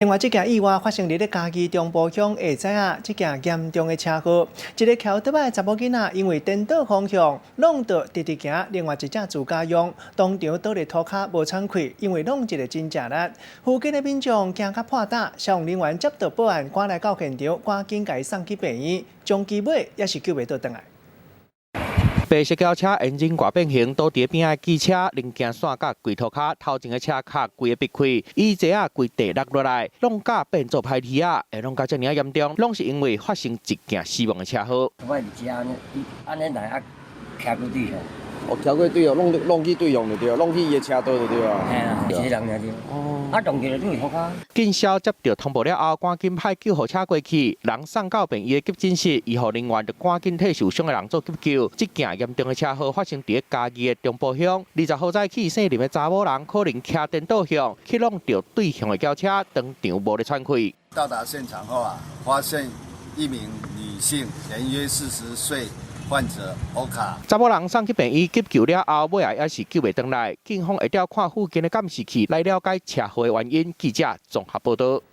另外，這件意外發生佇咧嘉義中埔鄉下早仔，這件嚴重的車禍，一个騎歐兜擺的查某囡仔，因為顛倒方向，挵著直直行，另外一隻自駕樣，當場倒佇塗跤無喘氣，因為挵一个真正力。附近的民眾驚甲破膽，消防人員接到報案，趕來到現場，趕緊共伊送去病院，終其尾也是救袂倒轉來。白色轎車引擎蓋變形，倒佇邊仔的機車零件散甲規塗跤，頭前的車殼規个爿開，椅座仔規地落落來，挵甲變做歹鐵仔，會挵甲遮爾仔嚴重，攏是因為發生一件死亡的車禍。我佇遮按呢，按呢來啊，騎過對向。哦，騎過對向，挵挵去對向就對，挵去伊的車道就對啊。嘿啊，一個人爾對。哦。啊，撞著就對塗跤。警消接到通報了後，趕緊派救護車過去，人送到病院的急診室，醫護人員就趕緊替受傷的人做急救。這件嚴重的車禍發生佇嘉義的中埔鄉，20號早起，姓林的查某人可能騎顛倒向，去挵著對向的轎車，當場無咧喘氣。到達現場後啊，發現一名女性，年約40歲。患者歐卡，查某人送去病院急救了後，尾仔也是救袂轉來。警方會調看附近的監視器來了解車禍的原因。記者綜合報道。